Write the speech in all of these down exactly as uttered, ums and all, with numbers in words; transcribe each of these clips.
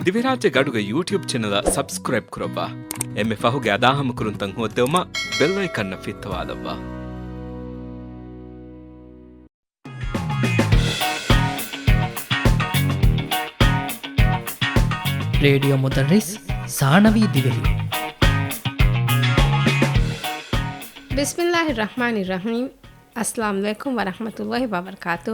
ދިވެހިރާއްޖެ ގަޑުގެ ޔޫޓިއުބް ޗެނަލަށް ސަބްސްކްރައިބް ކުރައްވާ. އެންމެ ފަހުގެ އަދާހަމަކުރުންތައް ހޯއްދެވުމަށް ބެލް އައިކަންއަށް ފިއްތަވާލައްވާ. ރޭޑިއޯ މުދައްރިސް ސާނަވީ ދިވެހި. ބިސްމިއްލާހި ރަޙްމާނި ރަޙީމް. އައްސަލާމު ޢަލައިކުމް ވަރަޙްމަތުﷲި ވަބަރަކާތު.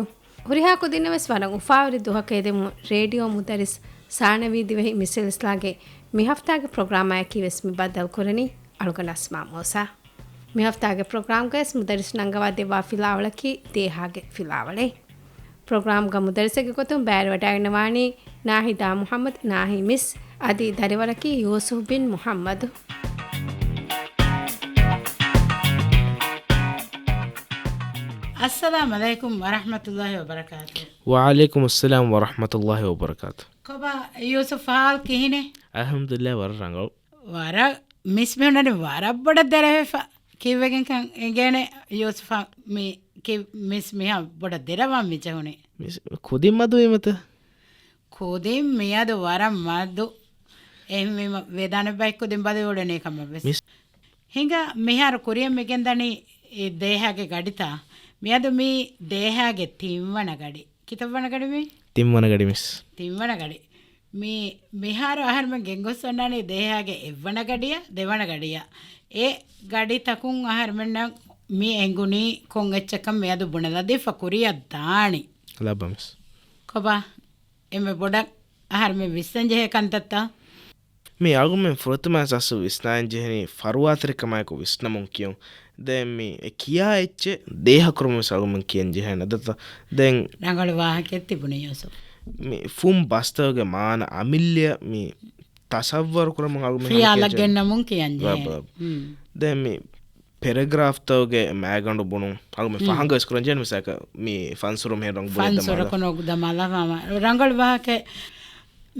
ހުރިހާ ކުދިންނަށް ވެސް ވަރަށް އުފާވެރި ދުވަހަކަށް އެދެމުން ރޭޑިއޯ މުދައްރިސް ސާނަވީ ދިވެހި މި ސިލްސިލާގެ މި ހަފްތާގެ ޕްރޮގްރާމާއެކީ ވެސް މި ބައްދަލުކުރަނީ އަޅުގަނޑު އަސްމާ މޫސާ. މި ހަފްތާގެ ޕްރޮގްރާމްގައި ވެސް މުދައްރިސް ނަންގަވާ ދެއްވާ ފިލާވަޅަކީ ދޭހާގެ ފިލާވަޅެއް. ޕްރޮގްރާމްގަ މުދައްރިސެއްގެ ގޮތުން ބައިވެރިވެވަޑައިގަންނަވާނީ ނާހިދާ މުޙައްމަދު ނާހި މިސް، އަދި ދަރިވަރަކީ ޔޫސުފް ބިން މުޙައްމަދު. އައްސަލާމު ޢަލައިކުމް ވަރަޙްމަތުﷲި ވަބަރަކާތު. ވަޢަލައިކުމުއްސަލާމް ވަރަޙްމަތުﷲި ވަބަރަކާތު. ކޮބާ ޔޫސުފް ހާލް ކިހިނެއް؟ އަލްޙަމްދުލިއްލާހް ވަރަށް ރަނގަޅު. ވަރަށް މިސް މިހުންނަނީ ވަރަށް ބޮޑަށް ދެރަވެފަ. ކިއްވެގެންކަން އެނގޭނެ ޔޫސުފާ މި ކި-، މިސް މިހާ ބޮޑަށް ދެރަވާން މި ޖެހުނީ. މިސް ކުދިން މަދުވީމަތަ؟ ކުދިން މިއަދު ވަރަށް މަދު. އެހެންވީމަ ވެދާނެ ބައެއް ކުދިން ބަދަލުވެވަޑައިގަންނަވާ ވެސް. މިސް ހިނގާ މިހާރު ކުރިއަށް މިގެންދަނީ އެ ދޭހާގެ ގަޑިތައް. މިއަދު މީ ދޭހާގެ ތިންވަނަ ގަޑި. ކިތައްވަނަ ގަޑި މީ؟ ތިންވަނަ ގަޑި މިސް. ތިންވަނަ ގަޑި. މި، މިހާރު އަހަރުމެން ގެންގޮސް އޮންނާނީ ދޭހާގެ އެއްވަނަ ގަޑިއަށް، ދެވަނަ ގަޑިއަށް. އެ ގަޑިތަކުން އަހަރުމެންނަށް މި އެނގުނީ ކޮން އެއްޗަކަށް މިއަދު ބުނެލަދީފަ ކުރިއަށް ދާނީ. ލައްބަ މިސް. ކޮބާ؟ އެންމެ ބޮޑަށް އަހަރުމެން ވިސްނަން ޖެހޭ ކަންތައްތައް. މި އަޅުގަނޑުމެން ފުރަތަމަ އަސް ވިސްނާން ޖެހެނީ ފަރުވާތެރިކަމާއެކު ވިސްނަމުން ކިޔުން. ދެން މި ކިޔާ އެއްޗެއް ދޭހަކުރުމަށް ވެސް އަޅުގަނޑުމެން ކިޔަން ޖެހޭނެ. އަދަތަ ދެން ރަނގަޅު ވާހަކައެއް ތިބުނީ ޔޫސުފް. މި ފުން ބަސްތަކުގެ މާނަ އަމިއްލަ މި ތަސައްވަރު ކުރަމުން އަޅުގަނޑުމެން ޚިޔާލަށް ކިޔަން ޖެހޭ. ގެންނަމުން ކިޔަން ޖެހޭ. ރަބަ. ހުން. ދެން މި ޕެރެގްރާފްތަކުގެ މައިގަނޑު ބުނުން އަޅުގަނޑު މި ހުން. ފަހަނގަ ވެސް ކުރަން ޖެހޭނެ މިސާލަކަށް މި ފަންސުރު މިހެން ރޮނގު ބުނެ ފަންސުރަކު ދަމާލާ. ނުދަމާލާ މާމަ. ރަނގަޅު ވާހަކައެއް.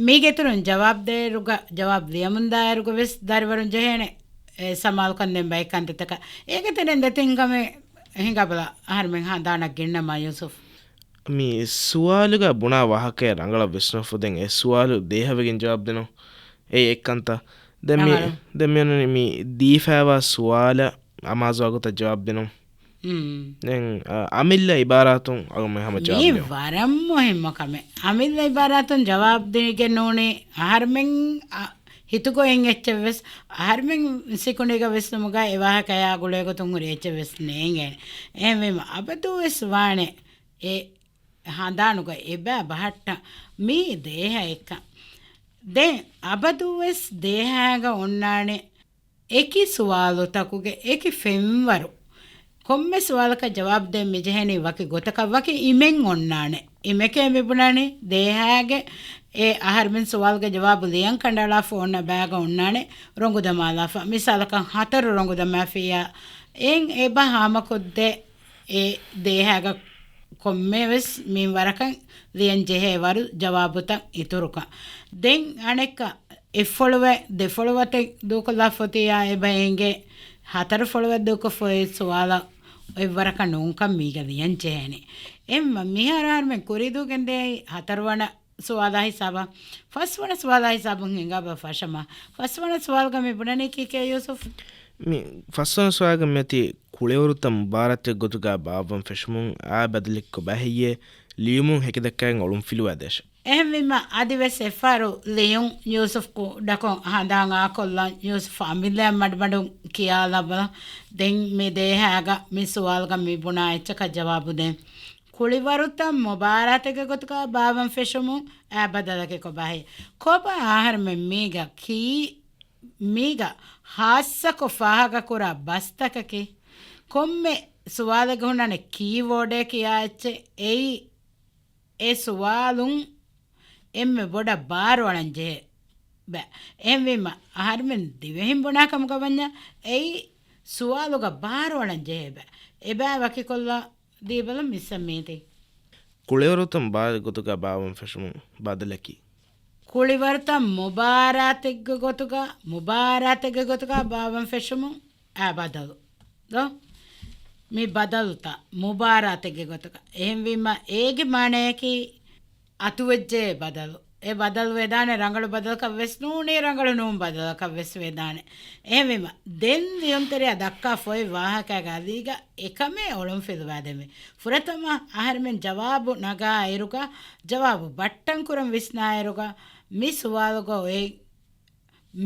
މީގެ އިތުރުން ޖަވާބު ދޭއިރުގަ، ޖަވާބު ލިޔަމުން ދާއިރުގަ ވެސް ދަރިވަރުން ޖެހޭނެ އެ ސަމާލުކަން ދޭން ބައެއް ކަންތައްތަކަށް. އޭގެ ތެރެއިން ދެތިން ކަމެއް ހިނގާބަލަ އަހަރުމެން ހަނދާނަށް ގެންނަމާ ޔޫސުފް. މި ސުވާލުގަ ބުނާ ވާހަކައެއް ރަނގަޅަށް ވިސްނުފު ދެން އެ ސުވާލު ދޭހަވެގެން ޖަވާބު ދިނުން. އެ އެއްކަންތައް. ދެން މި، ރަނގަޅު. ދެން މި އޮންނަނީ މި ދީފައިވާ ސުވާލަށް އަމާޒުވާ ގޮތަށް ޖަވާބު ދިނުން. މް. ދެން، އަ، އަމިއްލަ އިބާރާތުން އަޅުމެން ހަމަ ޖަވާބު މީ ދިނުން. ވަރަށް މުހިއްމު ކަމެއް. އަމިއްލަ އިބާރާތުން ޖަވާބު ދީގެން ނޫނީ އަހަރުމެން، އަ، ހިތުގައި އެއްޗެއް ވެސް އަހަރުމެން ސިކުނޑީގަ ވިސްނުމުގަ އެ ވާހަކަޔާ ގުޅޭ ގޮތުން ހުރި އެއްޗެއް ވެސް ނޭނގޭނެ. އެހެންވީމަ އަބަދު ވެސް ވާނެ އެ ހަނދާނުގަ އެބަ ބަހައްޓަ މީ ދޭހައެއްކަން. ދެން އަބަދުވެސް ދޭހާގަ އޮންނާނެ އެކި ސުވާލުތަކުގެ އެކި ފެންވަރު. ކޮންމެ ސުވާލަކަށް ޖަވާބު ދޭން މިޖެހެނީ ވަކި ގޮތަކަށް ވަކި އިމެއް އޮންނާނެ. އިމެކޭ މިބުނާނީ ދޭހާގެ އެ އަހަރުމެން ސުވާލުގެ ޖަވާބު ލިޔަން ކަނޑައަޅާފަ އޮންނަ ބައިގަ އޮންނާނެ ރޮނގު ދަމާލާފަ. މިސާލަކަށް ހަތަރު ރޮނގު ދަމާފިއްޔާ އެން އެބަ ހާމަކޮށްދޭ އެ ދޭހާގަ ކޮންމެވެސް މިންވަރަކަށް ލިޔަން ޖެހޭ ވަރު ޖަވާބުތައް އިތުރުކަން. ދެން އަނެއްކާ އެއްފޮޅުވައެއް ދެފޮޅުވަތެއް ދޫކޮށްލާފަ އޮތިއްޔާ އެބަ އެނގޭ ހަތަރު ފޮޅުވައެއް ދޫކޮށްފަ އޮތް ސުވާލަށް އޮތްވަރަކަށް ނޫންކަން މީގަ ލިޔަން ޖެހޭނެ. އެހެންވީމަ މިހާރު އަހަރުމެން ކުރިދޫގެންދޭ ހަތަރުވަނަ ސުވާލާ ހިސާބަށް. ފަސްވަނަ ސުވާލާ ހިސާބުން ހިނގާބަ ފަށަމާ. ފަސްވަނަ ސުވާލުގަ މި ބުނަނީ ކީކޭ ޔޫސުފް؟ މި ފަސްވަނަ ސުވާލުގަ މިއޮތީ ކުޅިވަރުތައް މުބާރާތެއް ގޮތުގަ ބާއްވަން ފެށުމުން އާ ބަދަލެއް ކޮބާ ހެއްޔޭ؟ ލިޔުމުން ހެކިދައްކައިގެން އޮޅުންފިލުވާ ދޭށެ. އެހެންވީމަ އަދިވެސް އެއްފަހަރު ލިޔުން ޔޫސުފް ކުޑަކޮށް ހަނދާން އާކޮށްލަން ޔޫސުފް އަމިއްލައަށް މަޑުމަޑުން ކިޔާލައްވަލަ. ދެން މި ދޭހާގަ މި ސުވާލުގަ މި ބުނާ އެއްޗަކަށް ޖަވާބު ދޭން. ކުޅިވަރުތައް މުބާރާތެއްގެ ގޮތުގަ ބާއްވަން ފެށުމުން އާ ބަދަލަކީ ކޮބާހޭ؟ ކޮބާ އަހަރުމެން މީގަ ކީ، މީގަ ހާއްސަކޮށް ފާހަގަކުރާ ބަސްތަކަކީ؟ ކޮންމެ ސުވާލެއްގަ ހުންނާނެ ކީވޯޑެއް ކިޔާ އެއްޗެއް. އެއީ އެ ސުވާލުން އެންމެ ބޮޑަށް ބާރު އަޅަން ޖެހޭ ބައެއް. އެހެންވީމަ އަހަރުމެން ދިވެހިން ބުނާ ކަމުގަ ވަންޏާ އެއީ ސުވާލުގަ ބާރު އަޅަން ޖެހޭ ބައެއް. އެބައި ވަކިކޮށްލާ ދީބަލަ މިސްއަށް މީތި. ކުޅިވަރުތައް މުބާރާތެއްގެ ގޮތުގަ ބާއްވަން ފެށުމުން ބަދަލަކީ؟ ކުޅިވަރުތައް މުބާރާތެއްގެ ގޮތުގަ، މުބާރާތެއްގެ ގޮތުގަ ބާއްވަން ފެށުމުން އާ ބަދަލު. ދޯ؟ މި ބަދަލުތައް މުބާރާތެއްގެ ގޮތުގަ. އެހެންވީމަ އޭގެ މާނަޔަކީ އަތުވެއްޖެ ބަދަލު. އެ ބަދަލު ވެދާނެ، ރަނގަޅު ބަދަލަކަށް ވެސް ނޫނީ، ރަނގަޅު ނޫން ބަދަލަކަށް ވެސް ވެދާނެ. އެހެންވީމަ، ދެން ލިޔުންތެރިޔާ ދައްކާފައި ވާހަކައިގެ އަލީގަ އެކަމެއް އޮޅުންފިލުވާދެމެ. ފުރަތަމަ އަހަރެމެން ޖަވާބު ނަގާއިރުގަ، ޖަވާބު ބައްޓަން ކުރަން ވިސްނާއިރުގަ، މި ސުވާލުގަ އޮތް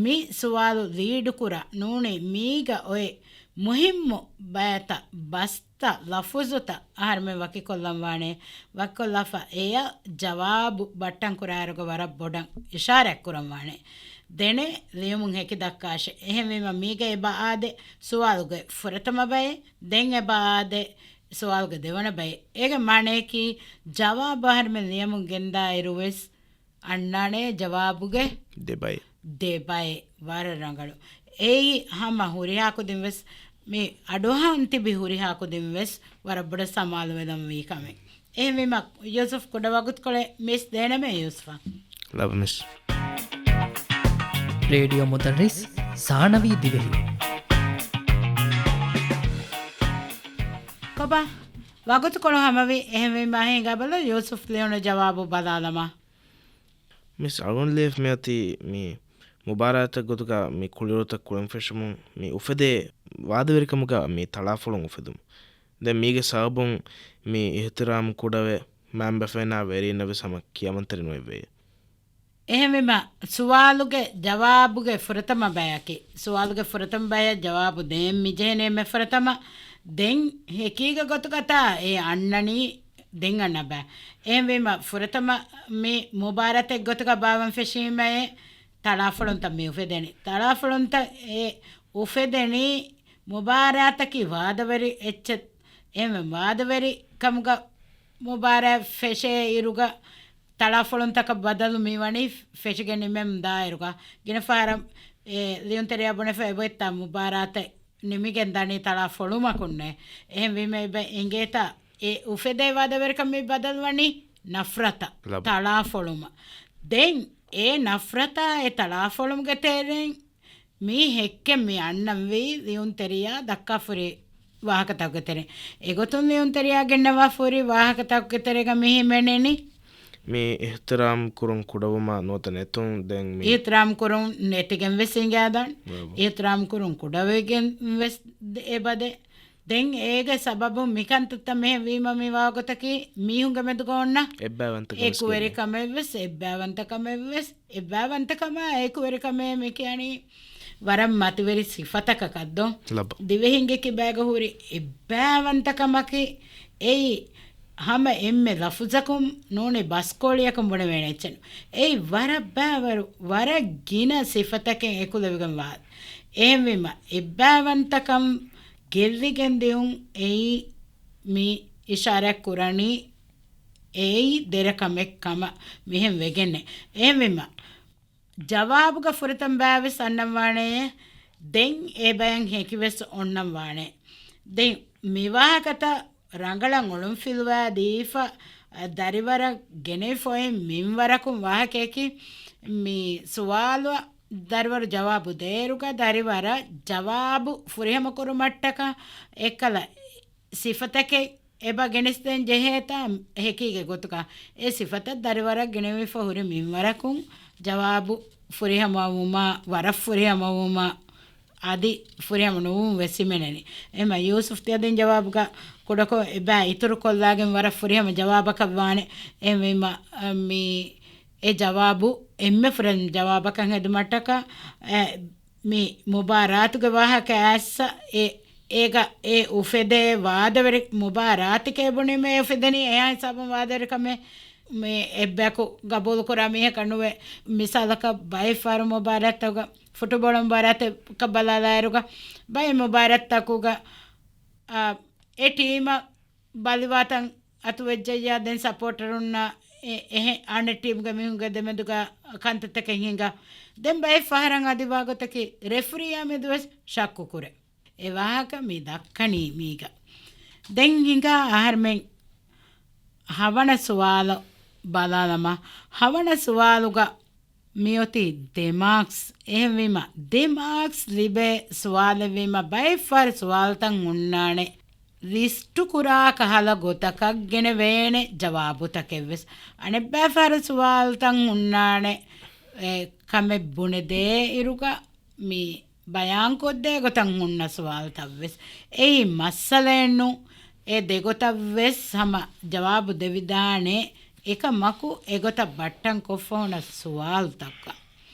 މި ސުވާލު ލީޑުކުރާ ނޫނީ މީގަ އޮތް މުހިއްމު ބަޔަތައް، ބަސްތައް، ލަފުޒުތައް އަހަރެމެން ވަކިކޮށްލަން ވާނެ. ވަކިކޮށްލާފަ އެޔަށް ޖަވާބު ބައްޓަން ކުރާއިރުގަ ވަރަށް ބޮޑަށް އިޝާރާތް ކުރަން ވާނެ. ދެނެ ލިޔުމުން ހެކި ދައްކާށެ. އެހެންވީމަ މީގަ އެބަ އާދެ ސުވާލުގެ ފުރަތަމަ ބައެއް، ދެން އެބަ އާދެ ސުވާލުގެ ދެވަނަ ބައެއް. އޭގެ މާނަޔަކީ ޖަވާބު އަހަރެމެން ލިޔަމުން ގެންދާއިރު ވެސް އަންނާނެ ޖަވާބުގެ ދެބައެއް. ދެބައެއް. ވަރަށް ރަނގަޅު. އެއީ ހަމަ ހުރިހާ ކުދިން ވެސް، މި އަޑުއަހަން ތިބި ހުރިހާ ކުދިން ވެސް ވަރަށް ބޮޑަށް ސަމާލުވެލަން ވީ ކަމެއް. އެހެންވީމަ، ޔޫސުފް ކުޑަ ވަގުތުކޮޅެއް މިސް ދޭނަމޭ ޔޫސުފާ. ލަބަ މިސް. ރޭޑިއޯ މުދައްރިސް ސާނަވީ ދިވެހި. ކޮބާ، ވަގުތުކޮޅު ހަމަވި. އެހެންވީމަ، ހިނގާބަލަ ޔޫސުފް ލިޔުނު ޖަވާބު ބަލާލަމާ. މިސް އަޅުގަނޑު ލިޔެފަ މިއޮތީ މި މުބާރާތެއް ގޮތުގަ މި ކުޅިވަރުތައް ކުޅެން ފެށުމުން މި އުފެދޭ ވާދަވެރިކަމުގަ މި ތަޅާފޮޅުން އުފެދުމު. ދެން މީގެ ސަބަބުން މި އިހުތިރާމް ކުޑަވެ މައިންބަފައިންނާ ވެރީންނަށް ވެސް ހަމަ ކިޔަމަންތެރި ނުވެއްވޭ. އެހެންވީމަ، ސުވާލުގެ ޖަވާބުގެ ފުރަތަމަ ބަޔަކީ، ސުވާލުގެ ފުރަތަމަ ބަޔަށް ޖަވާބު ދޭން މިޖެހެނީމެ ފުރަތަމަ، ދެން ހެކީގެ ގޮތުގަތާ އެ އަންނަނީ ދެން އަންނަ ބަ. އެހެންވީމަ، ފުރަތަމަ މި މުބާރާތެއް ގޮތުގަ ބާވަން ފެށީމައޭ، ތަޅާފޮޅުންތައް މި އުފެދެނީ. ތަޅާފޮޅުންތައް އެ އުފެދެނީ މުބާރާތަކީ ވާދަވެރި އެއްޗެއް. އެހެންވެ، ވާދަވެރި ކަމުގަ މުބާރާތް ފެށޭ އިރުގަ، ތަޅާފޮޅުންތަކަށް ބަދަލު މިވަނީ ފެށިގެން ނިމެމުން ދާއިރުގަ، ގިނަ ފަހަރަށް އެ ލިޔުންތެރިޔާ ބުނެފަ އެބައޮތްތާ މުބާރާތެއް ނިމިގެން ދަނީ ތަޅާފޮޅުމަކުންނޭ. އެހެންވީމަ އެބަ އެނގޭތާ އެ އުފެދޭ ވާދަވެރިކަމެއް ބަދަލުވަނީ ނަފްރަތަށް، ލަބު. ތަޅާފޮޅުމަށް. ދެން އެ ނަފްރަތާ އެ ތަޅާފޮޅުމުގެ ތެރެއިން މީ ހެއްކެއް މި އަންނަންވީ ލިޔުންތެރިޔާ ދައްކާފުރި ވާހަކަތަކުގެ ތެރެ. އެގޮތުން ލިޔުންތެރިޔާ ގެންނަވާފުރި ވާހަކަތަކުގެ ތެރޭގަ މި ހިމެނެނީ. މި އިހްތިރާމް ކުރުން ކުޑަވުމާ ނުވަތަ ނެތުން ދެން މި. އިހްތިރާމް ކުރުން ނެތިގެން ވެސް އިނގާދާން. ބައިބަ. އިހްތިރާމް ކުރުން ކުޑަވެގެން ވެސް ދެ-، އެބަދެ. ދެން އޭގެ ސަބަބުން މިކަންތައްތައް މިހެން ވީމަ މި ވާގޮތަކީ މީހުންގެ މެދުގަ އޮންނަ އެއްބައިވަންތަކަމެސް އެކުވެރިކަމެއް ވެސް، އެއްބައިވަންތަކަމެއް ވެސް، އެއްބައިވަންތަކަމާ އެކުވެރިކަމޭ މި ކިޔަނީ ވަރަށް މަތިވެރި ސިފަތަކަކަށް ދޯ؟ ލަބަ. ދިވެހިންގެ ކިބާގަ ހުރި އެއްބައިވަންތަކަމަކީ އެއީ ހަމަ އެންމެ ލަފުޒަކުން ނޫނީ ބަސްކޯޅިއަކުން ބުނެވޭނެ އެއްޗެއް. އެއީ ވަރަށް ބައިވަރު، ވަރަށް ގިނަ ސިފަތަކެއް އެކުލެވިގެން ވާ. އެހެންވީމަ އެއްބައިވަންތަކަން ގެއްލިގެން ދިއުން އެއީ މި އިޝާރާތް ކުރަނީ އެއީ ދެރަ ކަމެއް ކަމަށް މިހެން ވެގެންނެ. އެހެންވީމަ ޖަވާބުގަ ފުރަތަމަ ބައިވެސް އަންނަންވާނެޔޭ. ދެން އެ ބަޔަށް ހެކިވެސް އޮންނަން ވާނެ. ދެން މިވާހަކަތައް ރަނގަޅަށް އޮޅުންފިލުވާ ދީފަ، ދަރިވަރަށް ގެނެވިފައި މިންވަރަކުން ވާހަކަޔަކީ މި ސުވާލު ދަރިވަރު ޖަވާބު ދޭއިރުގަ ދަރިވަރަށް ޖަވާބު ފުރިހަމަ ކުރުމަށްޓަކާ އެއްކަލަ ސިފަތަކެއް އެބަ ގެނެސްދޭން ޖެހޭތާ ހެކީގެ ގޮތުގަ އެ ސިފަތައް ދަރިވަރަށް ގެނެވިފަ ހުރި މިންވަރަކުން ޖަވާބު ފުރިހަމަވުމަށް، ވަރަށް ފުރިހަމަވުމަށް، އަދި ފުރިހަމަ ނުވުން ވެސް ހިމެނެނީ. އެހެންމަ ޔޫސުފް ތި އަދިން ޖަވާބުގަ ކުޑަކޮށް އެބަ އިތުރުކޮށްލާގެން ވަރަށް ފުރިހަމަ ޖަވާބަކަށް ވާނެ. އެހެންވީމަ، މި އެ ޖަވާބު އެންމެ ފުރިހަމަ ޖަވާބަކަށް ހެދުމަށްޓަކާ، އެ، މި މުބާރާތުގެ ވާހަކަ އައިއްސަ އެ، އޭގަ އެ އުފެދޭ ވާދަވެރި މުބާރާތެކޭ ބުނީމަ އެ އުފެދެނީ އެހާ ހިސާބުން ވާދަވެރިކަމެއް މި އެއްބަޔަކު ގަބޫލުކުރާ މީހަކަށް ނުވޭ. މިސާލަކަށް ބައެއް ފަހަރު މުބާރާތްތަކުގަ، ފުޓުބޯޅަ މުބާރާތަކަށް ބަލާލާއިރުގަ ބައެއް މުބާރާތްތަކުގަ، އާ، އެ ޓީމަށް ބަލިވާތަން އަތުވެއްޖެއްޔާ ދެން ސަޕޯޓަރުންނާ އެ-، އެހެ-، އަނެއް ޓީމްގެ މީހުންގެ ދެމެދުގަ ކަންތައްތަކެއް ހިނގާ. ދެން ބައެއް ފަހަރަށް އަދި ވާގޮތަކީ ރެފްރީއާ މެދުވެސް ޝައްކު ކުރޭ. އެ ވާހަކަ މި ދައްކަނީ މީގަ. ދެން ހިނގާ އަހަރުމެން ހަވަނަ ސުވާލު ބަލާލަމާ. ހަވަނަ ސުވާލުގަ މިއޮތީ ދެ މާކްސް. އެހެންވީމަ، ދެ މާކްސް ލިބޭ ސުވާލެއްވީމަ، ބައެއްފަހަރު ސުވާލުތައް ހުންނާނެ. ލިސްޓު ކުރާ ކަހަލަ ގޮތަކަށް ގެނެވޭނެ ޖަވާބުތަކެއްވެސް. އަނެއްބައި ފަހަރު ސުވާލުތައް ހުންނާނެ، އެ، ކަމެއް ބުނެދޭ އިރުގަ މި ބަޔާންކޮށްދޭ ގޮތަށް ހުންނަ ސުވާލުތައްވެސް. އެއީ މައްސަލައެއްނު، އެ ދެގޮތަށްވެސް ހަމަ ޖަވާބު ދެވިދާނެ. އެކަމަކު އެގޮތަށް ބައްޓަން ކޮށްފަ ހުންނަ ސުވާލުތަކަށް.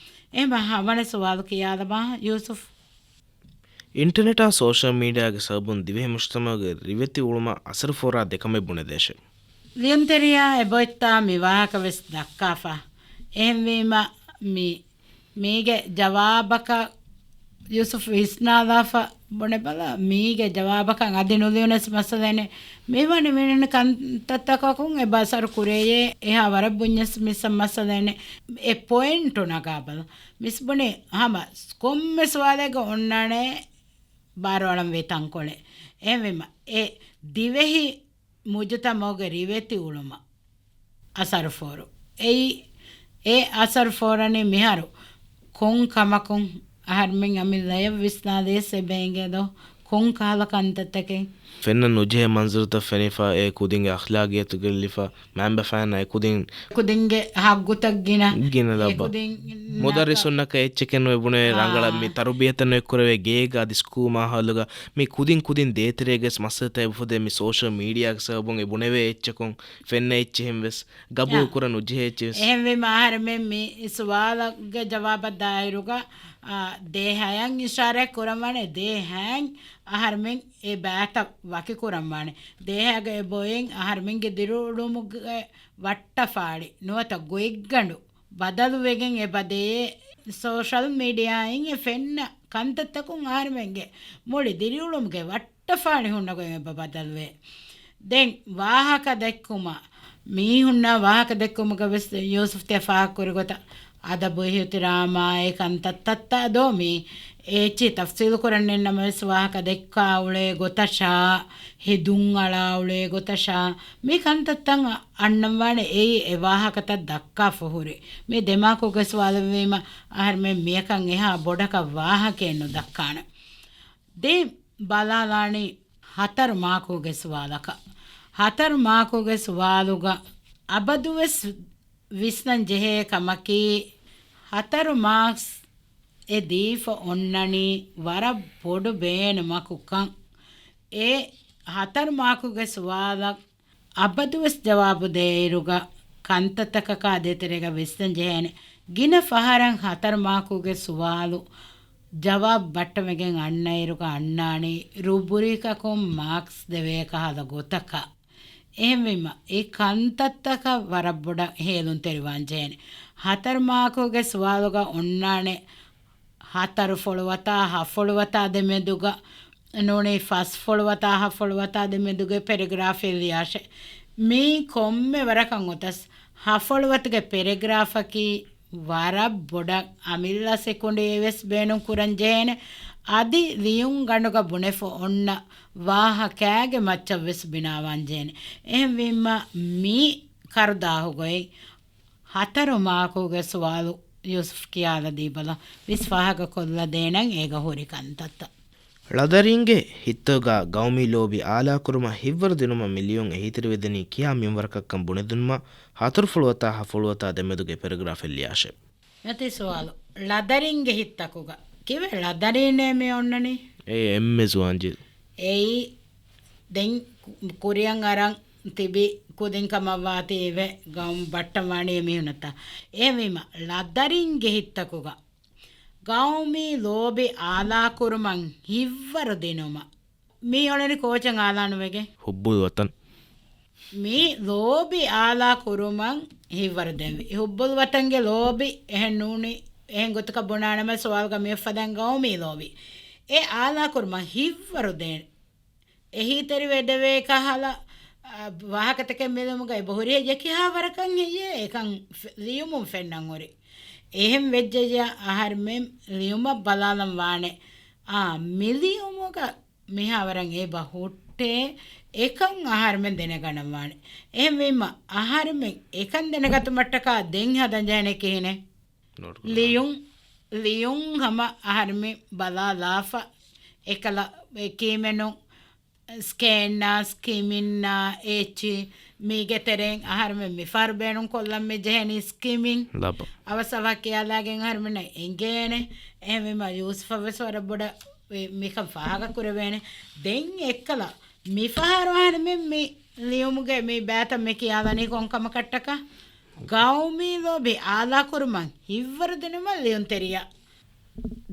އެހެން ހަމަނެ ސުވާލު ކިޔާލަބާ ޔޫސުފް. އިންޓަރނެޓާ ސޯޝަލް މީޑިއާގެ ސަބަބުން ދިވެހި މުޖްތަމަޢުގެ ރިވެތި އުޅުމަށް އަސަރު ފޯރާ ދެކަމެއް ބުނެދޭށެ. ލިޔުންތެރިޔާ އެބައޮތްތާ މި ވާހަކަވެސް ދައްކާފަ. އެހެންވީމަ މި، މީގެ ޖަވާބަކަށް ޔޫސުފް ވިސްނާލާފަ ބުނެބަލަ، މީގެ ޖަވާބަކަށް އަދި ނުލިޔުނަސް މައްސަލައެއް ނެތް. މިވަނީ މިނިން ކަންތައްތަކަކުން އެބަ އަސަރު ކުރެޔޭ އެހާ ވަރަށް ބުންޏަސް މިސް މައްސަލައެއް ނެތް. އެ ޕޮއިންޓު ނަގާބަލަ. މިސް ބުނީ ހަމަ ކޮންމެ ސުވާލެއްގަ އޮންނާނެ ބާރުއަޅަން ވޭ ތަންކޮޅެއް. އެހެންވީމަ އެ ދިވެހި މުޖުތަމަޢުގެ ރިވެތި އުޅުމަށް އަސަރު ފޯރު. އެއީ، އެ އަސަރު ފޯރަނީ މިހާރު ކޮން ކަމަކުން؟ އަހަރުމެން އަމިއްލަޔަށް ވިސްނާލިޔަސް އެބަ އެނގޭ ދޯ؟ ކޮން ކަހަލަ ކަންތައްތަކެއް؟ ފެންނަން ނުޖެހޭ މަންޒަރުތައް ފެނިފަ، އެ ކުދިންގެ އަޚްލާގިއްޔަތު ގެއްލިފަ، މައިންބަފައިންނަށް އެ ކުދިން ކުދިންގެ ހައްގުތައް ގިނަ، ގިނަ އެ ލައްބަ. ކުދިން މުދައްރިސުންނަކަށް އެއްޗެކެއް ނުވެ ބުނެ އާ. ރަނގަޅަށް މި ތަރުބިޔަތެއް ނުއެއްކުރެވޭ ގޭގަ އަދި ސްކޫލް މާހައުލުގަ މި ކުދިން ކުދިން ދޭތެރޭގެ މައްސަލަތައް އެބަފުދޭ މި ސޯޝަލް މީޑިއާގެ ސަބަބުން އެ ބުނެވޭ އެއްޗަކުން ފެންނަ އެއްޗެހިން ވެސް ގަބޫލު އާ. ކުރަން ނުޖެހޭ އެއްޗެއް ވެސް. އެހެންވީމަ އަހަރެމެން މި ސުވާލަށްގެ ޖަވާބަށް ދާއިރުގަ، އާ، ދޭހަޔަށް އިޝާރާތް ކުރަންވާނެ، ދޭހައިން އަހަރެމެން އެ ބައިތައް ވަކިކުރަންވާނެ. ދޭހައިގެ އެ ބޮއިން އަހަރެމެންގެ ދިރިއުޅުމުގެ ވައްޓަފާޅި ނުވަތަ ގޮތްގަނޑު ބަދަލުވެގެން އެބަ ދޭ. ސޯޝަލް މީޑިއާއިން އެ ފެންނަ ކަންތައްތަކުން އަހަރެމެންގެ މުޅި ދިރިއުޅުމުގެ ވައްޓަފާޅި ހުންނަ ގޮތް އެބަ ބަދަލުވޭ. ދެން ވާހަކަ ދެއްކުމަށް، މީހުންނާ ވާހަކަ ދެއްކުމުގަ ވެސް ޔޫސުފް ތިޔަ ފާހަގަކުރި ގޮތަށް އަދަބު އިޙްތިރާމާ އެ ކަންތައްތައްތައް ދޯ މީ އޭޗި ތަފްސީލު ކުރަން ނެތް ނަމަވެސް ވާހަކަ ދެއްކާ އުޅޭ ގޮތަށާ، ހެދުން އަޅާ އުޅޭ ގޮތަށާ، މި ކަންތައްތައް އަންނަންވާނެ އެއީ އެ ވާހަކަތައް ދައްކާފަ ހުރި. މި ދެމާކުގެ ސުވާލެއްވީމަ އަހަރެމެން މިޔަކަށް އެހާ ބޮޑަކަށް ވާހަކައެއް ނުދައްކާނެ. ދެން ބަލާލާނީ ހަތަރު މާކުގެ ސުވާލަކަށް. ހަތަރު މާކުގެ ސުވާލުގަ އަބަދުވެސް ވިސްނަން ޖެހޭ ކަމަކީ، ހަތަރު މާކްސް އެ ދީފަ އޮންނަނީ ވަރަށް ބޮޑު ބޭނުމަކުކަން. އެ ހަތަރު މާކުގެ ސުވާލަށް އަބަދުވެސް ޖަވާބު ދޭއިރުގަ ކަންތައްތަކަކާ ދޭތެރޭގަ ވިސްނަން ޖެހޭނެ. ގިނަ ފަހަރަށް ހަތަރު މާކުގެ ސުވާލު ޖަވާބު ބައްޓަމެގެން އަންނައިރުގަ އަންނާނީ ރުބުރިކަކުން މާކްސް ދެވޭ ކަހަލަ ގޮތަކަށް. އެހެންވީމަ، އެ ކަންތައްތަކަށް ވަރަށް ބޮޑަށް ހޭލުންތެރިވާން ޖެހޭނެ. ހަތަރު މާކުގެ ސުވާލުގަ އޮންނާނެ ހަތަރު ފޮޅުވަތާ ހަ ފޮޅުވަތާ ދެމެދުގަ ނޫނީ ފަސް ފޮޅުވަތާ ހަ ފޮޅުވަތާ ދެމެދުގެ ޕެރެގްރާފެއް ލިޔާށޭ. މީ ކޮންމެ ވަރަކަށް އޮތަސް ހަ ފޮޅުވަތުގެ ޕެރެގްރާފަކީ ވަރަށް ބޮޑަށް އަމިއްލަ ސެކުނޑެއް ވެސް ބޭނުން ކުރަން ޖެހޭނެ. އަދި ލިޔުން ގަނޑުގަ ބުނެފަ އޮންނަ ވާހަކައިގެ މައްޗަށް ވެސް ބިނާވާން ޖެހޭނެ. އެހެންވީމަ މި ކަރުދާހުގައި ހަތަރު މާކުގެ ސުވާލު ޔޫސުފް ކިޔާލަ ދީބަލަ. ވިސް ފާހަގަ ކޮށްލަ ދޭނަން އޭގަ ހުރި ކަންތައްތައް. ޅަދަރީންގެ ހިތުގަ ގައުމީ ލޯބި އާލާކުރުމަށް ހިތްވަރު ދިނުމަށް މި ލިޔުން އެހީތެރިވެދެނީ ކިޔާ މިންވަރަކަށްކަން ބުނެދިނުމަށް ހަތަރު ފޮޅުވަތާ ހަ ފޮޅުވަތާ ދެމެދުގެ ޕެރެގްރާފެއް ލިޔާށޭ. މިއޮތީ ސުވާލު. ޅަދަރީންގެ ހިތްތަކުގަ ކިވެ ޅަދަރީނޭ މި އޮންނަނީ؟ އެ އެންމެ ޒުވާން ޖިލް. އެއީ ދެން ކުރިއަށް އަރަން ތިބި ކުދިން ކަމަށްވާތީ އެވެ ގައުމު ބައްޓަންވާނީ އެމީހުނަށްތާ. އެހެންވީމަ، ޅަދަރީންގެ ހިތްތަކުގަ ގައުމީ ލޯބި އާލާކުރުމަށް ހިތްވަރު ދިނުމަށް މީ އޮންނަނީ ކޯޗެއް އާލާނުވެގެން. ހުއްބުލް ވަތަން. މި ލޯބި އާލާ ކުރުމަށް ހިތްވަރު ދެންވި. ހުއްބުލް ވަތަންގެ ލޯބި އެހެން ނޫނީ، އެހެން ގޮތަކަށް ބުނާނަމަ ސުވާލުގަ މިއޮތް ފަދައިން ގައުމީ ލޯބި. އެ އާލާ ކުރުމަށް ހިތްވަރު ދޭން. އެހީތެރިވެދެވޭ ކަހަލަ، އަ، ވާހަކަތަކެއް މިލުމުގައި ބަހުރިހެއްޔެ ކިހާ ވަރަކަށް ހެއްޔޭ އެކަން ފެ-، ލިޔުމުން ފެންނަން ހުރި. އެހެން ވެއްޖެއްޔާ އަހަރުމެން ލިޔުމަށް ބަލާލަން ވާނެ. އާ، މި ލިޔުމުގަ މިހާވަރަށް އެބަ ހުއްޓޭ، އެކަން އަހަރުމެން ދެނެގަންނަން ވާނެ. އެހެންވީމަ، އަހަރުމެން އެކަން ދެނެގަތުމަށްޓަކާ ދެން ހަދަން ޖެހޭނެ ކިހިނެއް؟ ނޯޓް ކުރާނެ. ލިޔުން، ލިޔުން ހަމަ އަހަރުމެން ބަލާލާފަ، އެކަލަ އެ ކީމެނު ސްކޭންއާ، ސްކިމިންއާ، އެޗް، މީގެ ތެރެއިން އަހަރުމެން މިފަހަރު ބޭނުން ކޮށްލަން މި ޖެހެނީ ސްކިމިން. ލަބަ. އަވަސް އަވަހަށް ކިޔާލާގެން އަހަރުމެންނަށް އެނގޭނެ. އެހެންވީމަ ޔޫސުފަށް ވެސް ވަރަށް ބޮޑަށް މި-، މިކަން ފާހަގަ ކުރެވޭނެ. ދެން އެއްކަލަ މިފަހަރު އަހަރުމެން މި ލިޔުމުގެ މި ބައިތައް މި ކިޔާލަނީ ކޮން ކަމަކަށްޓަކަ؟ ގައުމީ ލޯބި އާލާކުރުމަށް ހިތްވަރު ދިނުމަށް ލިޔުންތެރިޔާ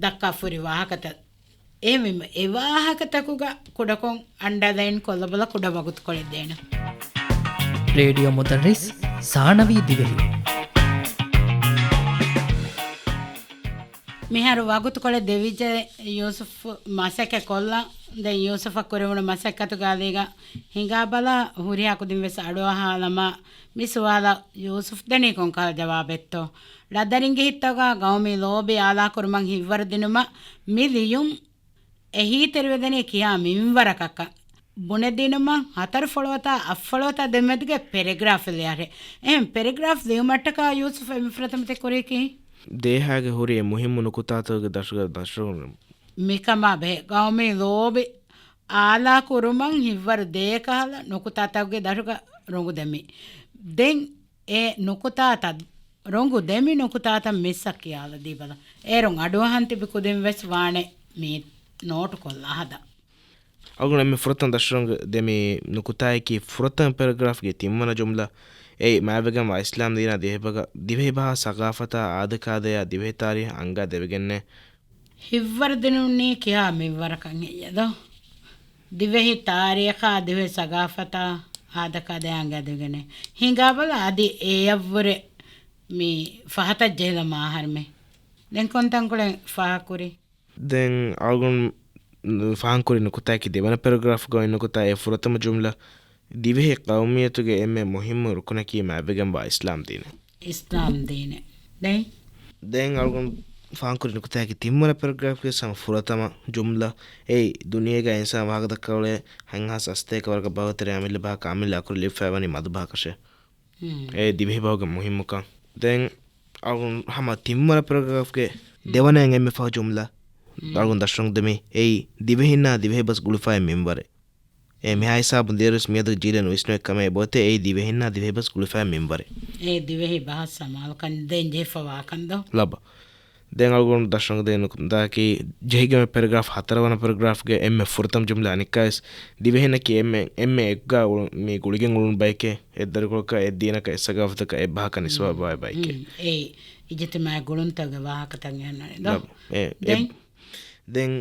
ދައްކާފަ ހުރި ވާހަކަތައް. އެހެންވީމަ އެ ވާހަކަތަކުގަ ކުޑަކޮށް އަންޑާލައިން ކޮށްލަބަލަ ކުޑަ ވަގުތުކޮޅެއް ދޭނަން. ރޭޑިއޯ މުދައްރިސް ސާނަވީ ދިވެހި. މިހާރު ވަގުތުކޮޅެއް ދެވިއްޖެ ޔޫސުފް މަސައްކަތް ކޮށްލަން. ދެން ޔޫސުފަށް ކުރެވުނު މަސައްކަތުގެ އަލީގަ ހިނގާބަލާ ހުރިހާ ކުދިން ވެސް އަޑުއަހާލަމާ މި ސުވާލަށް ޔޫސުފް ދެނީ ކޮންކަހަލަ ޖަވާބެއްތޯ؟ ޅަދަރިންގެ ހިތްތަކުގަ ގައުމީ ލޯބި އާލާކުރުމަށް ހިތްވަރު ދިނުމަށް މި ލިޔުން އެހީތެރިވެދެނީ ކިހާ މިންވަރަކަކަށް ބުނެދިނުމަށް ހަތަރު ފޮޅުވަތާ އަށް ފޮޅުވަތާ ދެމެދުގެ ޕެރެގްރާފް ލިޔާށޭ. އެހެން ޕެރެގްރާފް ލިޔުމަށްޓަކާ ޔޫސުފް އެންމެ ފުރަތަމަ ތި ކުރީކީ؟ ދޭހާގެ ހުރި އެއް މުހިއްމު ނުކުތާތަކުގެ ދަށުގަ ދަށު މިކަމާ ބެހޭ ގައުމީ ލޯބި އާލާކުރުމަށް ހިތްވަރު ދޭކަހަލަ ނުކުތާތަކުގެ ދަށުގަ ރޮނގު ދެމި. ދެން އެ ނުކުތާތައް ރޮނގު ދެމި ނުކުތާތައް މިސްއަށް ކިޔާލަ ދީބަލަ. އޭރުން އަޑުއަހަން ތިބި ކުދިން ވެސް ވާނެ މި ނޯޓު ކޮށްލާ ހަދާ. އަޅުގަނޑު އެންމެ ފުރަތަމަ ދަށުރޮނގު ދެމި ނުކުތާއަކީ ފުރަތަމަ ޕެރެގްރާފްގެ ތިންވަނަ ޖުމްލަ. އެއީ މާތްވެގެންވާ އިސްލާމް ދީނާ ދިވެހިބަހަށް، ދިވެހިބަހާ ސަގާފަތާ، އާދަކާދަޔާ، ދިވެހި ތާރީހަށް އަންގާ ދެވިގެންނޭ. ހިތްވަރު ދިނުނީ ކިހާ މިންވަރަކަށް ހެއްޔެދޯ؟ ދިވެހި ތާރީޚާ، ދިވެހި ސަގާފަތާ، އާދަކާދަޔާ އަންގާ ދެވިގެންނޭ. ހިނގާބަލަ އަދި އެޔަށްވުރެ މި ފަހަތަށް ޖެހިލަމާ އަހަރުމެން. ދެން ކޮންތަންކޮޅެއް ފާހަގަކުރީ؟ ދެން އަޅުގަނޑު ފާހަގަކުރި ނުކުތާއަކީ ދެވަނަ ޕެރެގްރާފްގަ އޮތް ނުކުތާ އެ ފުރަތަމަ ޖުމްލަ. ދިވެހި ޤައުމިއްޔަތުގެ އެންމެ މުހިއްމު ރުކުނަކީ މާތްވެގެންވާ އިސްލާމް ދީނެއް. އިސްލާމް ދީނެއް. ދެން؟ ދެން އަޅުގަނޑު ފާހަގަކުރި ނުކުތާއަކީ ތިންވަނަ ޕެރެގްރާފްގެ ސަމަ ފުރަތަމަ ޖުމްލަ. އެއީ ދުނިޔޭގަ އިންސާން ވާހަކަ ދައްކާ އުޅޭ ހަތްހާސް އަށްސަތޭކަ ވަރަކަށް ބައިވެތި އަމިއްލަ ބަހަކަށް އަމިއްލަ އަކުރު ލިބިފައިވަނީ މަދު ބަހަކަށޭ. ހުން. އެ ދިވެހި ބަހުގެ މުހިއްމުކަން. ދެން އަޅުގަނޑު ހަމަ ތިންވަނަ ޕެރެގްރާފްގެ ހުން. ދެވަނައިން އެންމެ ފަހު ޖުމްލަ. ހުން. އަޅުގަނޑު ދަށުރަނގަޅު ދެމީ އެއީ ދިވެހިންނާ ދިވެހިބަސް ގުޅިފައި މިންވަރެއް. އެ މިހާ ހިސާބުން ދިޔަރުވެސް މިއަދު ޖީލެން ވިސްނުވެ ކަމެއް އެބައޮތޭ އެއީ ދިވެހިންނާ ދިވެހިބަސް ގުޅިފައި މިންވަރެއް. އެ ދިވެހި ބަހަށް ސަމާލުކަން ދޭން ޖެހިފަވާކަން ދޯ؟ ލަބަ. ދެން އަޅުގަނޑު ދަށުރަނގަޅު ދެން ނުކުތާއަކީ ޖެހިގެން ޕެރެގްރާފް ހަތަރުވަނަ ޕެރެގްރާފްގެ އެންމެ ފުރަތަމަ ޖުމްލަ އަނެއްކާވެސް ދިވެހިންނަކީ އެންމެ، އެންމެ އެއްގާ އުޅު-، މި ގުޅިގެން އުޅުނު ބައެކޭ، އެއްދަރިކޮޅަކަށް، އެއްދީނަކަށް، އެއްސަގާފަތަކަށް، އެއްބަހަކަށް ނިސްބަތްވާ ބައެކޭ. ހުން. އެ އިޖުތިމާޢީ ގުޅުންތަކުގެ ވާހަކަތައް އެހެންނަނީ ދޯ؟ ލަބަ. އެ، އެ، ދެން؟ ދެން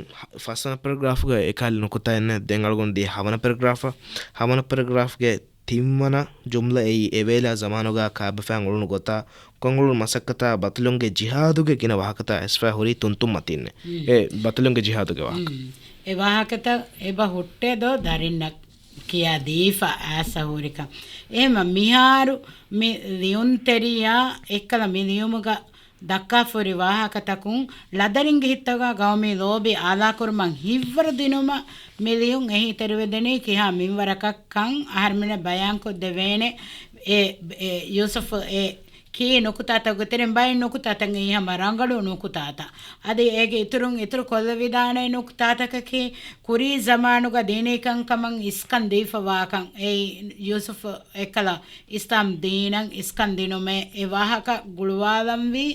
ފަސްވަނަ ޕެރެގްރާފްގަ އެކަހަލަ ނުކުތާއެއް ނެތް. ދެން އަޅުގަނޑު ދިޔަ ހަވަނަ ޕެރެގްރާފަށް. ހަވަނަ ޕެރެގްރާފްގެ ތިންވަނަ ޖުމްލަ އެއީ އެވޭލާ ޒަމާނުގަ ކާބަފައިން އުޅުނު ގޮތާ، ކޮށްއުޅުނު މަސައްކަތާ، ބަތަލުންގެ ޖިހާދުގެ ގިނަ ވާހަކަތައް އައިސްފައި ހުރީ ތުންތުން މަތީންނެ. ހުން. އެ ބަތަލުންގެ ޖިހާދުގެ ވާހަކަ. ހުން. އެ ވާހަކަތައް އެބަ ހުއްޓޭ ދޯ ދަރިންނަށް ކިޔާ ދީފަ އައިސް ހުރިކަން. އެހެމަ މިހާރު މި ލިޔުންތެރިޔާ އެއްކަލަ މި ލިޔުމުގަ ދައްކާފަ ހުރި ވާހަކަތަކުން ޅަދަރިންގެ ހިތްތަކުގަ ގައުމީ ލޯބި އާލާކުރުމަށް ހިތްވަރު ދިނުމަށް މި ލިޔުން އެހީތެރިވެދެނީ ކިހާ މިންވަރަކަށް ކަން އަހަރުމެންނަށް ބަޔާންކޮށްދެވޭނެ. އެ، އެ، ޔޫސުފް އެ ކީ ނުކުތާތަކުގެ ތެރެއިން ބައެއް ނުކުތާތައް އެއީ ހަމަ ރަނގަޅު ނުކުތާތައް. އަދި އޭގެ އިތުރުން އިތުރު ކޮށްލެވިދާނެ ނުކުތާތަކަކީ ކުރީ ޒަމާނުގަ ދީނީ ކަންކަމަށް އިސްކަން ދީފަވާކަން. އެއީ ޔޫސުފް އެއްކަލަ އިސްލާމް ދީނަށް އިސްކަން ދިނުމޭ. އެ ވާހަކަ ގުޅުވާލަންވީ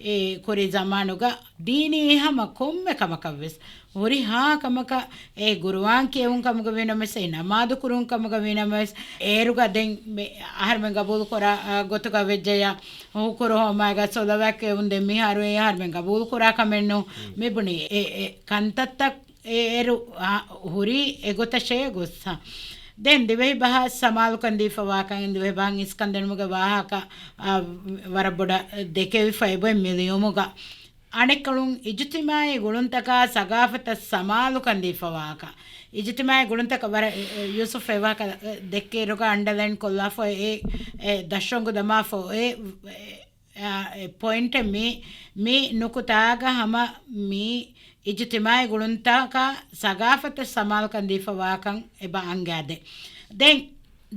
އެ ކުރީ ޒަމާނުގަ ދީނީ ހަމަ ކޮންމެ ކަމަކަށްވެސް ހުރިހާ ކަމަކަށް އެ ގުރުއާން ކިޔެވުން ކަމުގަ ވީނަމަވެސް، އެ ނަމާދު ކުރުން ކަމުގަ ވީނަމަވެސް، އޭރުގަ ދެން މި އަހަރުމެން ގަބޫލު ކުރާ، އަ، ގޮތުގަ ވެއްޖެޔާ، ހުކުރު ހޯމާގަ ސޮލަވާތް ކިޔެވުން ދެން މިހާރު އެ އަހަރުމެން ގަބޫލު ކުރާ ކަމެއް ނޫން. މި ބުނީ އެ، އެ ކަންތައްތައް އެ އޭރު، އާ، ހުރީ އެގޮތަށޭ ގޮއްސަ. ދެން ދިވެހި ބަހަށް ސަމާލުކަން ދީފަވާކަން، ދިވެހި ބަހަށް އިސްކަން ދިނުމުގެ ވާހަކަ، އާ، ވަރަށް ބޮޑަށް ދެކެވިފަ އެބައޮތް މި ލިޔުމުގަ. އަނެއްކޮޅުން އިޖުތިމާޢީ ގުޅުންތަކާ ސަގާފަތަށް ސަމާލުކަން ދީފަވާކަން. އިޖުތިމާޢީ ގުޅުންތަކަށް ވަރަށް، އެ، އެ، ޔޫސުފް އެ ވާހަކަ، އެ، ދެއްކޭ އިރުގަ އަންޑަލައިން ކޮށްލާފަ އެ، އެ، ދަށްރޮނގު ދަމާފަ އެ، އެ، އާ، އެ ޕޮއިންޓެއް މި، މި ނުކުތާގަ ހަމަ މި އިޖުތިމާޢީ ގުޅުންތަކަށް ސަގާފަތަށް ސަމާލުކަން ދީފަވާކަން އެބަ އަންގާދޭ. ދެން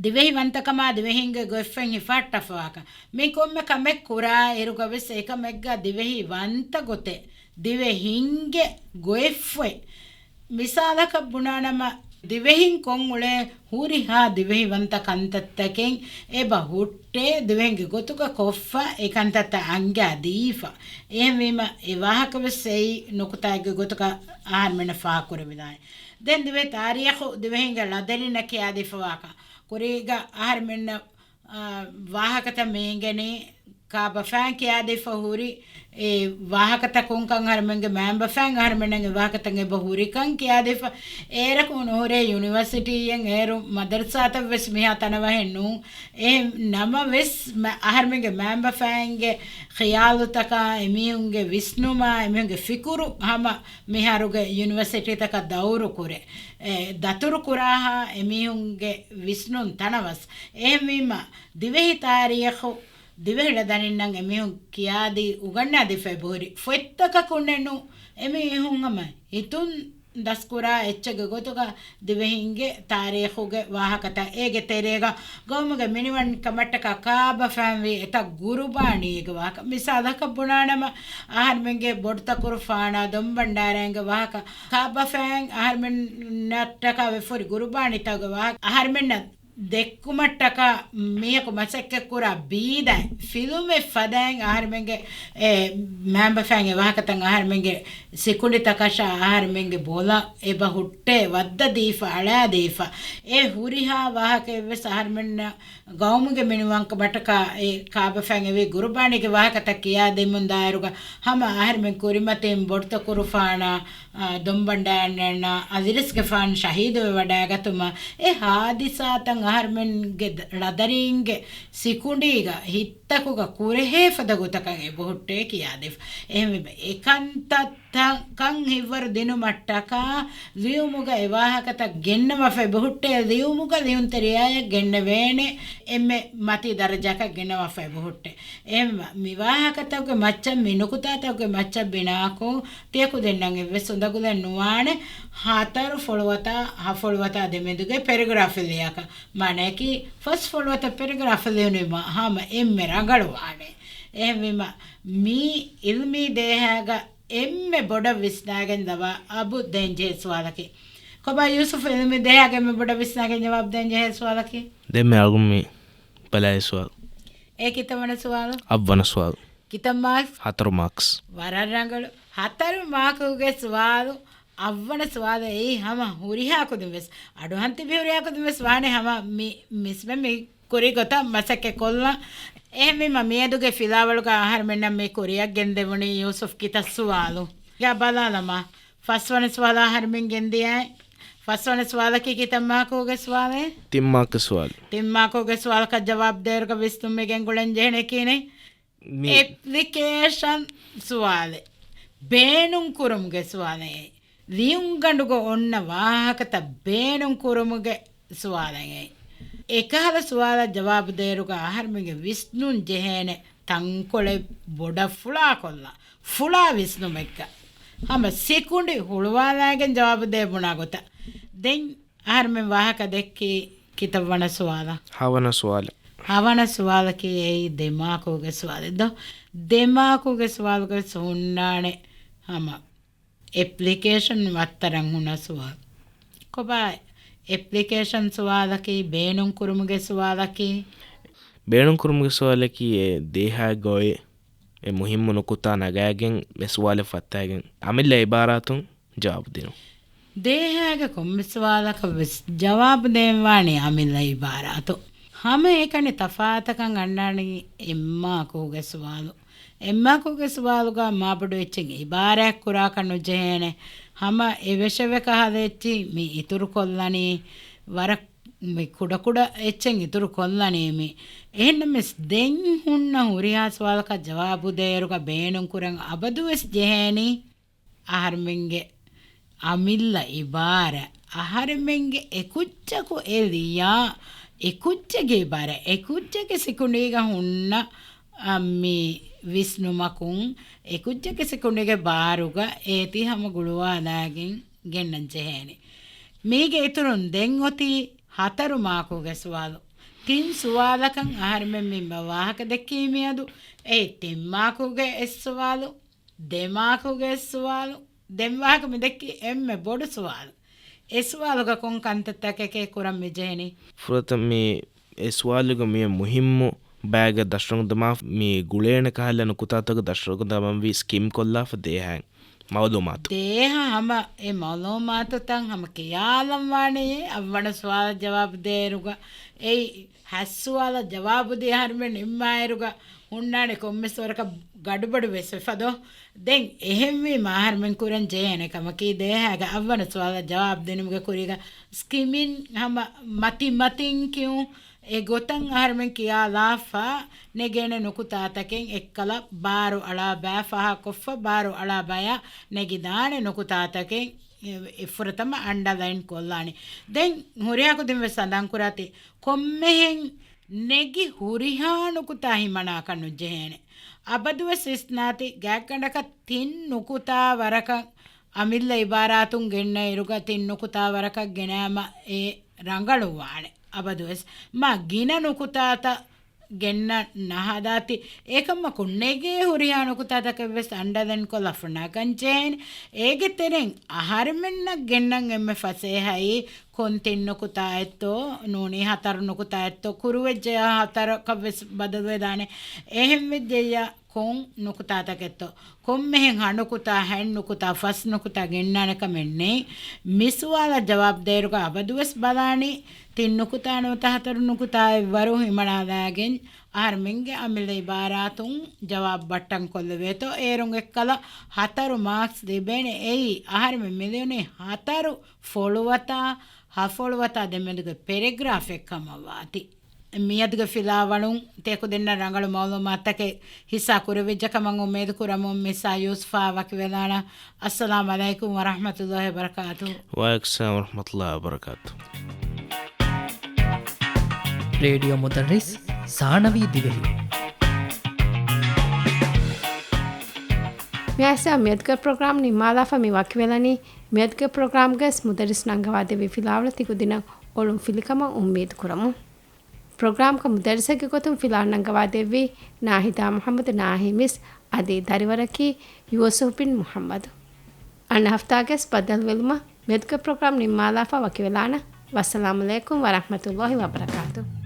ދިވެހިވަންތަކަމާ ދިވެހިންގެ ގޮތްފަތް ހިފަހައްޓަފަވާކަން. މި ކޮންމެ ކަމެއް ކުރާ އިރުގަވެސް އެކަމެއްގަ ދިވެހި ވަންތަ ގޮތެއް، ދިވެހިންގެ ގޮތްފަތް. މިސާލަކަށް ބުނާނަމަ، ދިވެހިން ކޮށްއުޅޭ ހުރިހާ ދިވެހިވަންތަ ކަންތައްތަކެއް އެބަ ހުއްޓޭ، ދިވެހިންގެ ގޮތުގަ ކޮށްފަ އެ ކަންތައްތައް އަންގާ ދީފަ. އެހެންވީމަ، އެ ވާހަކަވެސް އެއީ ނުކުތާއެއްގެ ގޮތުގަ އަހަރުމެންނަށް ފާހަގަކުރެވިދާނެ. ދެން ދިވެހި ތާރީޚު ދިވެހިންގެ ޅަދަރިންނަށް ކިޔާދީފަވާކަން ކުރީގަ އަހަރުމެންނަށް އާ، ވާހަކަތައް މި އެނގެނީ ކާބަފައިން ކިޔާދީފަ ހުރި އެ ވާހަކަތަކުންކަން އަހަރުމެންގެ މައިންބަފައިން އަހަރުމެންނަށް އެ ވާހަކަތައް އެބަ ހުރިކަން ކިޔާދީފަ. އޭރަކު ނުހުރޭ ޔުނިވަރސިޓީއެއް އޭރު މަދަރުސާތައް ވެސް މިހާ ތަނަވަހެއް ނޫން. އެހެން ނަމަވެސް މަ-، އަހަރުމެންގެ މައިންބަފައިންގެ ޚިޔާލުތަކާ އެމީހުންގެ ވިސްނުމާ އެމީހުންގެ ފިކުރު ހަމަ މިހާރުގެ ޔުނިވަރސިޓީތަކަށް ދައުރު ކުރޭ. އެ، ދަތުރު ކުރާހާ އެމީހުންގެ ވިސްނުން ތަނަވަސް. އެހެންވީމަ، ދިވެހި ތާރީޚު ދިވެހި ޅަދަރިންނަށް އެމީހުން ކިޔާދީ އުގަންނާދީފައި ބުހުރި ފޮތްތަކަކުންނެއް ނޫން، އެމީހުން ހަމަ ހިތުން ދަސްކުރާ އެއްޗެއްގެ ގޮތުގަ ދިވެހިންގެ ތާރީޚުގެ ވާހަކަތައް އޭގެ ތެރޭގަ ގައުމުގެ މިނިވަންކަމަށްޓަކާ ކާބަފައިންވީ އެތައް ގުރުބާނީގެ ވާހަކަ. މިސާލަކަށް ބުނާނަމަ، އަހަރުމެންގެ ބޮޑުތަކުރުފާނާ ދޮންބަންޑާރައިންގެ ވާހަކަ، ކާބަފައިން އަހަރުމެންނަށްޓަކާ ވެފަ ހުރި ގުރުބާނީތަކުގެ ވާހަކަ، އަހަރުމެންނަށް ދެއްކުމަށްޓަކާ މީހަކު މަސައްކަތްކުރާ ބީދައި ފިލުމެއް ފަދައިން އަހަރުމެންގެ އެ މައިންބަފައިން އެ ވާހަކަތައް އަހަރުމެންގެ ސިކުނޑިތަކަށާ އަހަރުމެންގެ ބޮލަށް އެބަ ހުއްޓޭ ވައްދަދީފަ، އަޅާދީފަ. އެ ހުރިހާ ވާހަކައެއްވެސް އަހަރުމެންނަށް ގައުމުގެ މިނިވަންކަމަށްޓަކާ އެ ކާބަފައިން އެވީ ގުރުބާނީގެ ވާހަކަތައް ކިޔާދެމުން ދާއިރުގަ ހަމަ އަހަރުމެން ކުރިމަތިން ބޮޑުތަކުރުފާނާ، އާ، ދޮންބަންޑާންނަންނާ އަލިރަސްގެފާނު ޝަހީދުވެވަޑައިގަތުމަށް އެ ހާދިސާތައް އަހަރުމެންގެ ދ-، ޅަދަރީންގެ ސިކުނޑީގަ ހިތްތަކުގަ ކުރެހޭ ފަދަ ގޮތަކަށް އެބަހުއްޓޭ ކިޔާދީފަ. އެހެންވީމަ، އެކަންތައް ތަ-، ކަން ހިތްވަރު ދިނުމަށްޓަކާ ލިޔުމުގަ އެ ވާހަކަތައް ގެންނަވާފައި ބަހުއްޓޭ، ލިޔުމުގަ ލިޔުންތެރިޔާއެއް ގެންނެވޭނެ އެންމެ މަތީ ދަރަޖައަކަށް ގެންނަވާފައި ބަހުއްޓޭ. އެހެންވީމަ، މި ވާހަކަތަކުގެ މައްޗަށް، މި ނުކުތާތަކުގެ މައްޗަށް ބިނާކޮށް، ތިޔަ ކުދިންނަށް އެއްވެސް އުނދަގުލެއް ނުވާނެ، ހަތަރު ފޮޅުވަތާ ހަ ފޮޅުވަތާ ދެމެދުގެ ޕެރެގްރާފެއް ލިޔާކަށް. މާނައަކީ، ފަސް ފޮޅުވަތަށް ޕެރެގްރާފެއް ލިޔުނީމަ ހަމަ އެންމެ ރަނގަޅުވާނެ. އެހެންވީމަ، މީ އިލްމީ ދޭހައިގަ އެންމެ ބޮޑަށް ވިސްނާގެން ލަވާ އަބު ދޭންޖެހޭ ސުވާލަކީ. ކޮބާ ޔޫސުފް އިލްމީ ދޭހައިގަ އެންމެ ބޮޑަށް ވިސްނާގެން ޖަވާބު ދޭންޖެހޭ ސުވާލަކީ؟ ދެންމެ އަޅުގަނޑު މި ބަލާ ސުވާލު. އެ ކިތައް ވަނަ ސުވާލު؟ އަށް ވަނަ ސުވާލު. ކިތައް މާކްސް؟ ހަތަރު މާކްސް. ވަރަށް ރަނގަޅު. ހަތަރު މާކުގެ ސުވާލު، އަށްވަނަ ސުވާލު އެއީ ހަމަ ހުރިހާ ކުދިން ވެސް، އަޑު ހަން ތިބި ހުރިހާ ކުދިން ވެސް ވާނެ ހަމަ މި މިސްމެ މި ކުރި ގޮތަށް މަސައްކަތް ކޮށްލަން. އެހެންވީމަ މިއަދުގެ ފިލާވަޅުގަ އަހަރުމެންނަށް މި ކުރިއަށް ގެންދެވުނީ ޔޫސުފް ކިތައް ސުވާލު؟ ޔާ ބަލާލަމާ. ފަސްވަނަ ސުވާލަށް އަހަރުމެން ގެންދިޔައި. ފަސްވަނަ ސުވާލަކީ ކިތައް މާކުގެ ސުވާލެއް؟ ތިން މާކު ސުވާލު. ތިން މާކުގެ ސުވާލަކަށް ޖަވާބު ދޭއިރުގަ ވިސްނުން މި ގެންގުޅެން ޖެހެނީ ކިހިނެއް؟ މި އެޕްލިކޭޝަން ސުވާލެއް. ބޭނުން ކުރުމުގެ ސުވާލެއް. ލިޔުންގަނޑުގަ އޮންނަ ވާހަކަތައް ބޭނުން ކުރުމުގެ ސުވާލެއް. އެކަހަލަ ސުވާލަށް ޖަވާބު ދޭއިރުގަ އަހަރުމެންގެ ވިސްނުން ޖެހޭނެ ތަންކޮޅެއް ބޮޑަށް ފުޅާކޮށްލާ، ފުޅާ ވިސްނުމެއްގަ ހަމަ ސިކުނޑި ހުޅުވާލައިގެން ޖަވާބު ދޭ ބުނާ ގޮތަށް. ދެން އަހަރުމެން ވާހަކަ ދެއްކީ ކިތައް ވަނަ ސުވާލަށް؟ ހަވަނަ ސުވާލަށް. ހަވަނަ ސުވާލަކީ އެއީ ދެ މާކުގެ ސުވާލެއް ދޯ؟ ދެ މާކުގެ ސުވާލުގަ ވެސް ހުންނާނެ ހަމަ އެޕްލިކޭޝަން ވައްތަރަށް ހުންނަ ސުވާލު. ކޮބާ އެޕްލިކޭޝަން ސުވާލަކީ، ބޭނުން ކުރުމުގެ ސުވާލަކީ؟ ބޭނުން ކުރުމުގެ ސުވާލަކީ އެ ދޭހާގަ އޮތް އެ މުހިއްމު ނުކުތާ ނަގާގެން އެ ސުވާލެއް ފައްތާގެން އަމިއްލަ އިބާރާތުން ޖަވާބު ދިނުން. ދޭހާގެ ކޮންމެ ސުވާލަކަށް ވެސް ޖަވާބު ދޭންވާނީ އަމިއްލަ އިބާރާތު. ހަމައެކަނި ތަފާތަކަށް އަންނާނީ އެއްމާކުގެ ސުވާލު. އެއްމާކުގެ ސުވާލުގަ މާބޮޑު އެއްޗެއް އިބާރާތް ކުރާކަށް ނުޖެހޭނެ. ހަމަ އެވެށެވެ ކަހަލަ އެއްޗެއް މި އިތުރު ކޮށްލަނީ، ވަރަށް މި ކުޑަކުޑަ އެއްޗެއް އިތުރު ކޮށްލަނީ މި. އެހެންނަމަވެސް ދެން ހުންނަ ހުރިހާ ސުވާލަކަށް ޖަވާބު ދޭއިރުގަ ބޭނުން ކުރަން އަބަދުވެސް ޖެހޭނީ އަހަރެމެންގެ އަމިއްލަ އިބާރާތް، އަހަރެމެންގެ އެކުއްޖަކު އެ ލިޔާ އެކުއްޖެއްގެ އިބާރާތް، އެކުއްޖެއްގެ ސިކުނޑީގަ ހުންނަ، އަ، މި ވިސްނުމަކުން، އެކުއްޖެއްގެ ސިކުނޑީގެ ބާރުގަ އޭތި ހަމަ ގުޅުވާލާގެން ގެންނަން ޖެހޭނެ. މީގެ އިތުރުން ދެން އޮތީ ހަތަރު މާކުގެ ސުވާލު. ތިން ސުވާލަކަށް އަހަރެމެން މި ވާހަކަ ދެއްކީ މިއަދު. އެއީ ތިން މާކުގެ އެއް ސުވާލު، ދެ މާކުގެ އެއް ސުވާލު، ދެން ވާހަކަ މި ދެއްކީ އެންމެ ބޮޑު ސުވާލު. އެ ސުވާލުގަ ކޮން ކަންތައްތަކެކޭ ކުރަން މިޖެހެނީ؟ ފުރަތަމަ މި އެ ސުވާލުގަ މި މުހިއްމު ބައިގަ ދަށުރަނގަޅު ދަމާ މި ގުޅޭނެ ކަހަލަ ނުކުތާތަކު ދަށުރަނގަޅު ދަމަންވީ ސްކިމް ކޮށްލާފަ ދޭހަ މައުލޫމާތު. ދޭހަ ހަމަ އެ މައުލޫމާތުތައް ހަމަ ކިޔާލަން ވާނެޔޭ އަށްވަނަ ސުވާލަށް ޖަވާބު ދޭއިރުގަ. އެއީ ހަތް ސުވާލަށް ޖަވާބު ދިޔަ އަހަރުމެން ނިންމާއިރުގަ ހުންނާނެ ކޮންމެސް ވަރަކަށް ގަޑުބަޑު ވެސް ވެފަ ދޯ؟ ދެން އެހެންވީމަ އަހަރުމެން ކުރަން ޖެހޭނެ ކަމަކީ ދޭހައިގެ އަށްވަނަ ސުވާލަށް ޖަވާބު ދިނުމުގެ ކުރީގަ ސްކިމިން ހަމަ މަތި މަތިން ކިޔުން އެ ގޮތަށް އަހަރުމެން ކިޔާލާފަ ނެގޭނެ ނުކުތާތަކެއް އެއްކަލަ ބާރު އަޅާބައި ފާހަގަކޮށްފަ ބާރު އަޅާބަޔަށް ނެގިދާނެ ނުކުތާތަކެއް އެ، އެ ފުރަތަމަ އަންޑަލައިން ކޮށްލާނެ. ދެން ހުރިހާ ކުދިން ވެސް ސަނދަން ކުރާތި ކޮންމެހެން ނެގި ހުރިހާ ނުކުތާ ހިމަނާކަށް ނުޖެހޭނެ. އަބަދުވެސް ވިސްނާތި ގާތްގަނޑަކަށް ތިން ނުކުތާ ވަރަކަށް އަމިއްލަ އިބާރާތުން ގެންނަ އިރުގަ ތިން ނުކުތާ ވަރަކަށް ގެނައިމަ އެ ރަނގަޅުވާނެ. އަބަދުވެސް މާ ގިނަ ނުކުތާތައް ގެންނަން ނަހަދާތި. އެކަމަކު ނެގޭ ހުރިހާ ނުކުތާތަކެއް ވެސް އަންޑަލައިން ކޮށްލާ ފުންނާކަން ޖެހޭނެ. އޭގެ ތެރެއިން އަހަރެމެންނަށް ގެންނަން އެންމެ ފަސޭހައީ ކޮން ތިން ނުކުތާއެއްތޯ ނޫނީ ހަތަރު ނުކުތާއެއްތޯ ކުރުވެއްޖެޔާ ހަތަރަކަށް ވެސް ބަދަލުވެދާނެ. އެހެންވެއްޖެއްޔާ ކޮން ނުކުތާތަކެއްތޯ؟ ކޮންމެހެން ހަ ނުކުތާ، ހަތް ނުކުތާ، ފަސް ނުކުތާ ގެންނާނެ ކަމެއް ނެތް. މި ސުވާލަށް ޖަވާބު ދޭއިރުގަ އަބަދުވެސް ބަލާނީ ތިން ނުކުތާ ނުވަތަ ހަތަރު ނުކުތާއެއް ވަރު ހިމަނާލާގެން އަހަރުމެންގެ އަމިއްލަ އިބާރާތުން ޖަވާބު ބައްޓަން ކޮށްލެވޭތޯ. އޭރުން އެއްކަލަ ހަތަރު މާކްސް ލިބޭނެ. އެއީ އަހަރެމެން މި ލިޔުނީ ހަތަރު ފޮޅުވަތާ ހަ ފޮޅުވަތާ ދެމެދުގެ ޕެރެގްރާފެއް ކަމަށް ވާތީ. މިއަދުގެ ފިލާވަޅުން ތިޔަކުދިންނަށް ރަނގަޅު މައުލޫމާތުތަކެއް ހިއްސާ ކުރެވިއްޖެ ކަމަށް އުއްމީދު ކުރަމުން މިސް ޔޫސްފާ ވަކިވެލާނަން. އައްސަލާމު ޢަލައިކުމް ވަރަޙްމަތުﷲ ވަބަރަކާތުހު. ވަޢަލައިކުމް އައްސަލާމް ވަރަޙްމަތުﷲ ވަބަރަކާތުހު. ރޭޑިއޯ މުދައްރިސް ސާނަވީ ދިވެހި. މިއާސާ މިއަދުގެ ޕްރޮގްރާމް ނިންމާލާފަ މި ވަކިވެލަނީ. މިއަދުގެ ޕްރޮގްރާމްގަސް މުދައްރިސް ނަންގަވާދެއްވި ފިލާވަޅު ތިކުދިންނަށް އޮޅުން ފިލިކަމަށް އުއްމީދު ކުރަމުން. ޕްރޮގްރާމްގަ މުދައްރިސެއްގެ ގޮތުން ފިލާވަޅު ނަންގަވާދެއްވީ ނާހިދާ މުޙައްމަދު ނާހި މިސް އަދި ދަރިވަރަކީ ޔޫސުފް ބިން މުޙައްމަދު. އަންނަ ހަފްތާގަސް ބައްދަލުވެލުމަށް މިއަދުގެ ޕްރޮގްރާމް ނިންމާލާފަ ވަކިވެލާނަން. ވައްސަލާމު ޢަލައިކުމް ވަރަޙްމަތުﷲ ވަބަރަކާތުހު.